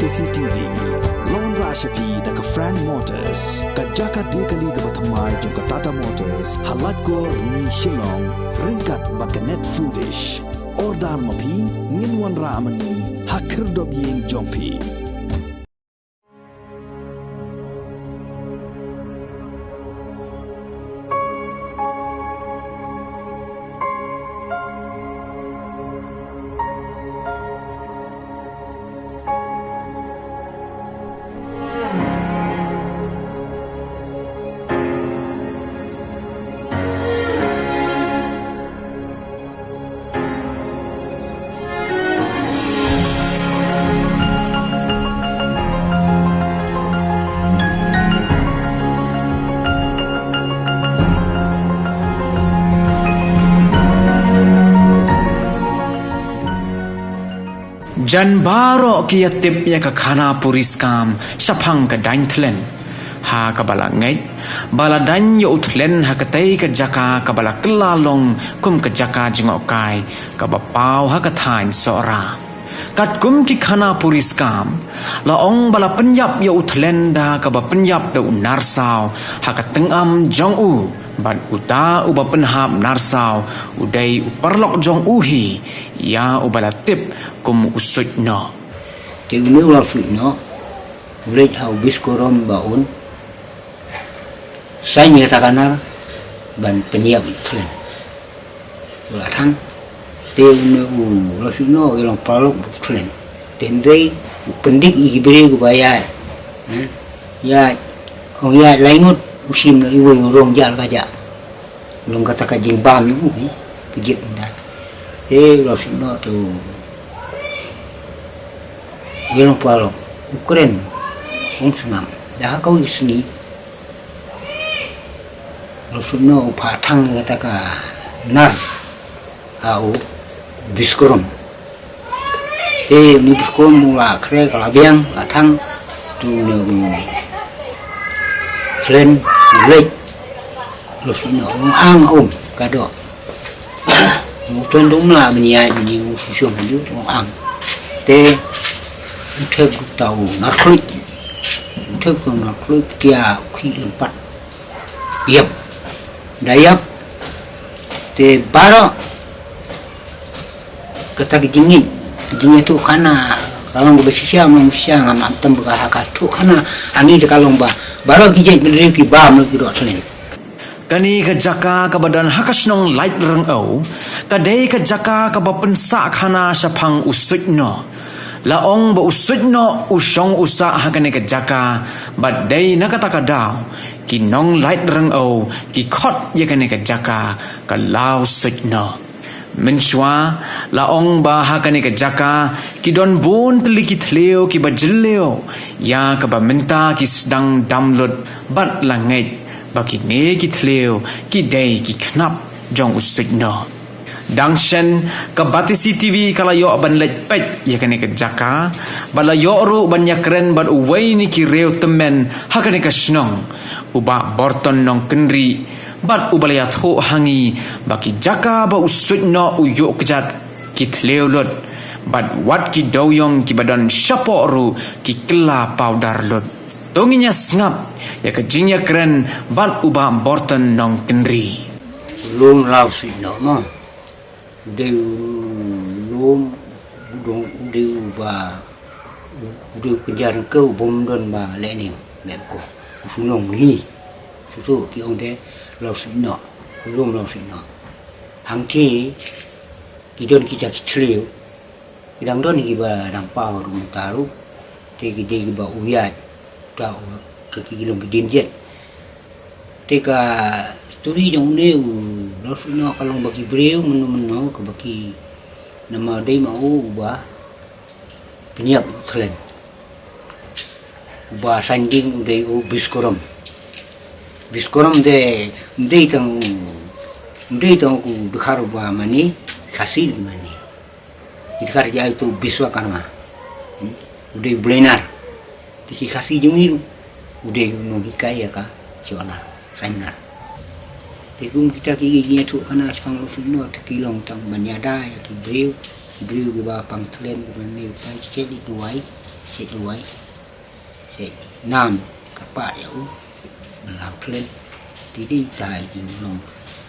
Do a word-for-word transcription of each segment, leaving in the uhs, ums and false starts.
C T V. Lon rah sha phi da ka Frank Motors, ka jaka die kali kaba thymmai jong ka Tata Motors ha Laitkor, Rni, Shillong, ryngkat bad ka Net Foodish. Order ma phi, ngin wanrah ma ngi ha khyrdop ïing jong phi. Jan baroh ki ïa tip ïa ka khana puriskam shaphang ka Dain Thlen, ha kaba la ngeit ba la dain ïa u Thlen ha katei ka jaka kaba la kylla long kum ka jaka jngohkai kaba paw ha ka thaiñ Sohra. Katkum ki khana puriskam, la ong ba la pynïap ïa u Thlen da kaba pynïap da u Narsaw ha ka tyngam jong u, bad uta uba pynhap Narsaw u dei u paralok jong u hi, ïa uba la tip kum u Suitnoh. Te une u Lawsuitnoh u leit ha u Biskurom ba un saiñ ïa kata ka nar ban pynïap ïa u Thlen. U la thang, te une u Lawsuitnoh u ïalong paralok bad u Thlen. Te hynrei u pyndik ïa ki briew kiba ïaid. Eh? Ïaid, ong ïaid lai ngut, u shim noh iwei u rong jah la ka jah. Long kata ka jingbam ïa u hi, pynjit ynda. Te u Lawsuitnoh te u ïalong paralok u kren, um sngap. Da ha kawei ka sngi u Lawsuitnoh u phah thang ïa kata ka nar ha u Biskurom. Te une u Biskurom u la khreh, ka la biang, la thang, te une u Thlen u leit. U Lawsuitnoh u ong ang um ka doh. U Thlen um lah ban ïaid ban ïeng, u shu shong hanju u ong ang. Te u thep uta u Narkhluit. U thep uta u Narkhluit, tia u khih lympat. Ïap. Da ïap. Te baroh kata ka jingngeit, ka jingïathuhkhana, ka long kaba shisha, ym long shisha, ngam, ngam tam ba ka ha ka thuhkhana hangne, te ka long ba baroh ki jaitbynriew ki bam lut ki doh thlen. Kane ka jaka kaba don ha ka shnong Laitryngew ka dei ka jaka kaba pynsahkhana shaphang u Suitnoh. La ong ba u Suitnoh u shong u sah ha kane ka jaka, bad dei na kata ka daw ki nong Laitryngew ki khot ïa kane ka jaka ka Lawsuitnoh. Mynshuwa la ong ba ha kane ka jaka ki don bun tylli ki thliew kiba jylliew, ïa kaba mynta ki sdang dam lut, bad la ngeit ba kine ki thliew ki dei ki khnap jong u Suitnoh. Dang shen ka Batesi TV ka la ïoh ban leit peit ïa kane ka jaka, bad la ïoh ruh ban ïakren bad uwei na ki riew tymmen ha kane ka shnong, u Bah Borton Nongkynrih, bad uba la ïathuh ha ngi ba ki jaka ba u Suitnoh u ïuh kjat ki thliew lut, bad wat ki dewiong kiba don shapoh ruh ki kylla pawdar lut. To ngin ïa sngap ïa ka jingïakren bad u Bah Borton Nongkynrih. U lum Lawsuitnoh mo. U dei u lum, u dong, u dei uba, u dei u kynja ryngkew, bym don ba lehniam, leh ko. U shu long hi. Shu shu ki ong te Lawsuitnoh, u lum Lawsuitnoh. Hangtei ki don kita ki thliew. Ki dang don kiba dang paw ruh mynta ruh. Te ki dei kiba u ïaid, ta u, ka ki long ki dien jet. Te ka story jong une u Lawsuitnoh ka long ba ki briew mynno mynno kaba ki, namar dei ma u uba pynïap u thlen. Uba sanding u dei u Biskurom. Biskurom te um dei tang u, um dei tang u Dkhar uba mane, Khasi mane. Ki Dkhar ki ai to Biswakarma. Hmm? U dei u blei nar. Te ki Khasi jong ngi ruh u dei u nonghikai ïa ka shoh nar, saiñ nar. Te kum kita ki ïathuhkhana shaphang u Lawsuitnoh te ki long tang ban ïada ïa ki briew. Ki briew kiba pang thlen kiba ne kiba shet duwai, shet duwai, shet nam ka pa ïa u. Lam thlen. Ti dei tai jinglong,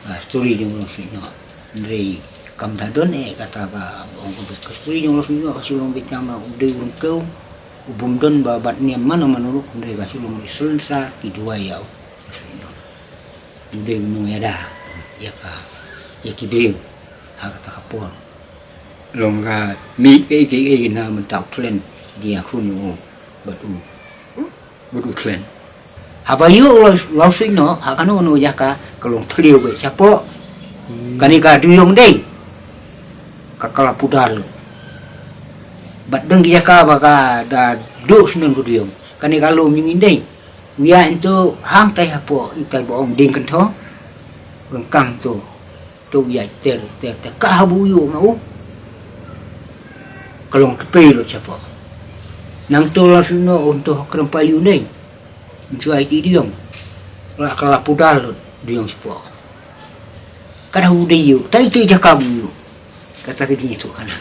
ah, story jinglong sngewthuh. Hynrei kam da don eh kata ka ong ka story jinglong sngewthuh ka shu long beit tang ba u dei u ryngkew u bym don ba bad niam mano mano ruh, hynrei ka shu long ri slen sa ki duwai ïa u. U dei u nongïada ïa ka, ïa ki briew ha kata ka por. Long ka mih kaei kaei na mynta u thlen, ki ïakhun ïa u bad u, bad u thlen. Haba ïoh u Law, Lawsuitnoh ha kano kano jaka ka long thliew beit shapoh. Kane ka duyong dei ka, ka la pudar lut. Bad don ki jaka ba ka da duh shnong ka duyong. Kane ka lum jong ngi dei. U ïaid hangto hangtai hapoh itai ba ong dieng kynthoh. Ryngkang to, to u ïaid ter ter ter, ka haba u ïoh ma u ka long tpei lut shapoh. Nangto Lawsuitnoh un to ha Krem Payu dei. Un shu ai ti duyong. La ka la pudar lut duyong shapoh. Ka da u dei ïoh tai te jaka ba u ïoh. Kata ka dei to kana.